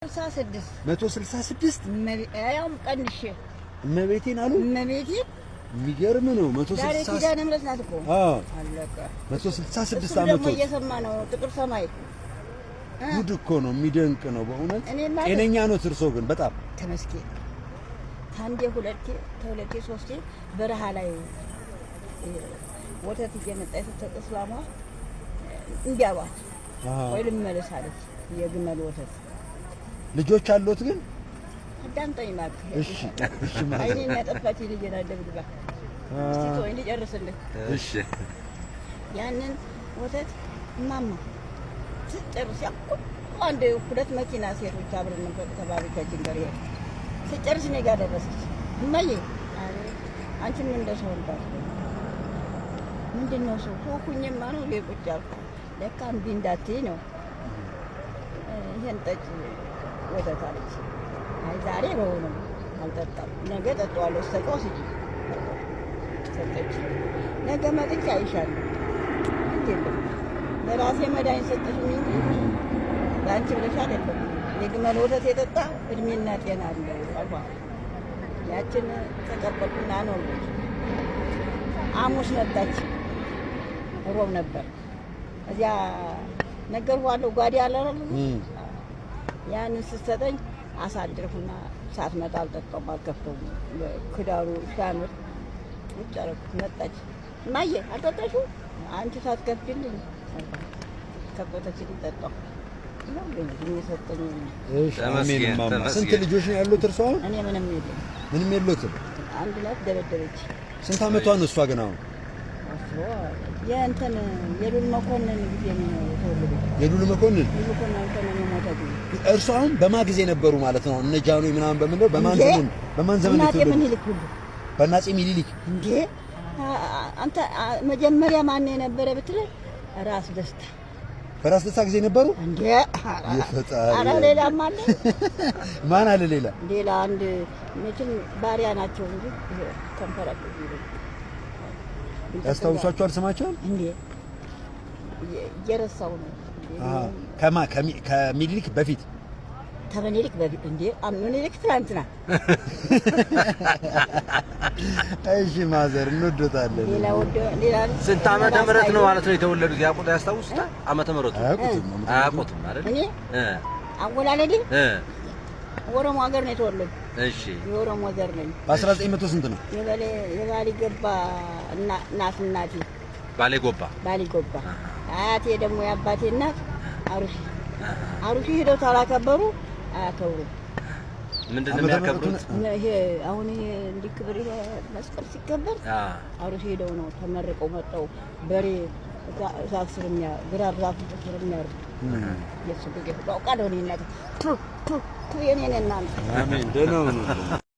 66። 166። ያውም ቀንሼ። እመቤቴን አሉ። እመቤቴን። የሚገርም ነው። ዛሬ 166። ኪዳነ ምሕረት ናት እኮ። አዎ። አለቀ። 166 እሱም ደግሞ ዓመቶት። እየሰማ ነው። ጥቁር ሰማይ። ጉድ እኮ ነው። የሚደንቅ ነው በእውነት። እኔማ ጤነኛ ኖት እርሶ ግን በጣም። ተመስገን። ታንዴ ሁለቴ፣ ተሁለቴ ሶስቴ በረሃ ላይ ወተት እየመጣ የሰጠ እስላሟ እምቢ አሏት። ወይ ልመለስ አለች። የግመል ወተት። ልጆች አሉት ግን? አዳምጠኝ እባክህ። እሺ ማለት አይኔን ያጠፋች ልጄን አደብድባ። እስቲ ተወኝ ልጨርስልህ። እሺ። ያንን ወተት እማማ ስጨርስ ያ ሁሉ አንድ ሁለት መኪና ሴቶች አብረን ነበር ከባሎቻችን ጋር ይሄድ ስጨርስ እኔ ጋር ደረሰች። እማዬ፣ አቤት፣ አንቺም እንደ ሰው እንዳትሆኝ። ምንድን ነው ሰው ሰው ሁኜማ ነው እኔ ቁጭ ያልኩት። ለካ እምቢ እንዳትይ ነው። ይሄን ጠጪ ወተት አለች። አይ ዛሬ በሆነም አልጠጣም፣ ነገ ጠጣዋለሁ። ስተቀው ስጪ ሰጠች። ነገ መጥቼ አይሻለሁ። ግድ የለም ለራሴ መድኃኒት ሰጠሽኝ እንጂ ለአንቺ ብለሽ አይደለም። የግመል ወተት የጠጣ እድሜና ጤና አለው አልኳት። ያችን ተቀበልኩና አኖርኩት። ሐሙስ መጣች። ሮብ ነበር እዚያ ነገርኳለሁ። ጓዴ አለ አይደል? ያንን ስትሰጠኝ አሳድርኩና ሳትመጣ አልጠጣውም፣ አልከፍተውም። ክዳኑ ሲያምር ቁጭ አደረኩት። መጣች። እማዬ አልጠጣሽውም? አንቺ ሳትከፍችልኝ ከፈተችልኝ፣ ጠጣሁ። ነው ግን የሰጠኝ። እሺ አሜን። ተመስገን፣ እማማ ተመስገን። ስንት ልጆች ነው ያሉት እርሶ አሁን? እኔ ምንም የለኝ። ምንም የሎትም? አንድ ናት፣ ደበደበች። ስንት ዓመቷ ነው እሷ ግን አሁን? አስቦ የእንትን የሉል መኮንን ጊዜ ነው የተወለደው። የሉል መኮንን? ሉል መኮንን የሞተ ጊዜ። እርሶ አሁን በማ ጊዜ ነበሩ ማለት ነው? እነ ጃኖይ ምናምን በምንለው በማን እንዴ? ዘመን በማን ዘመን እና አፄ የተወለዱት? ምኒልክ ሁሉ። በእነ አፄ ሚኒሊክ? እንዴ አንተ መጀመሪያ ማን የነበረ ብትለኝ ራስ ደስታ። በራስ ደስታ ጊዜ ነበሩ? እንዴ። የፈጣሪ። ኧረ ሌላም አለ። ማን አለ ሌላ? ሌላ አንድ መቼም ባሪያ ናቸው እንጂ ይሄ ከንፈራቸው ቢሉ ያስታውሷቸዋል ስማቸውን? እንዴ እየረሳው ነው። አሃ ከማ ከሚኒሊክ በፊት? ከምኒልክ በፊት እንዴ፣ ምኒልክ ትናንትና። እሺ ማዘር እንወዶታለን። ሌላ ወደ ሌላ ስንት ዓመተ ምህረት ነው ማለት ነው የተወለዱት? ያውቁት ያስታውሱታል? ዓመተ ምህረቱ? አያውቁትም። አያውቁትም አይደል? እኔ አወላለዴ ኦሮሞ ሀገር ነው የተወለድኩ። እሺ። የኦሮሞ ዘር ነኝ። በ1900 ስንት ነው? የበሌ የባሊ ገባ እናት እናቴ። ባሌ ጎባ። ባሊ ጎባ። አያቴ ደግሞ የአባቴ እናት አሩሲ። አሩሲ ሄደው ታላከበሩ አያከብሩም። ምንድን ነው ዓመተ የሚያከብሩት? ምህረቱን ይሄ አሁን ይሄ እንዲህ ክብር ይሄ መስቀል ሲከበር አሩሲ ሄደው ነው ተመርቀው መጠው በሬ ዛፍ ስር ግራር ዛፍ ስር የሚያርዱ። የሱ ጊዜ አውቃለሁ እኔ እናቴ ቱ ቱ ቱ የኔ ነን እናንተ። አሜን ደህና ሁኑ።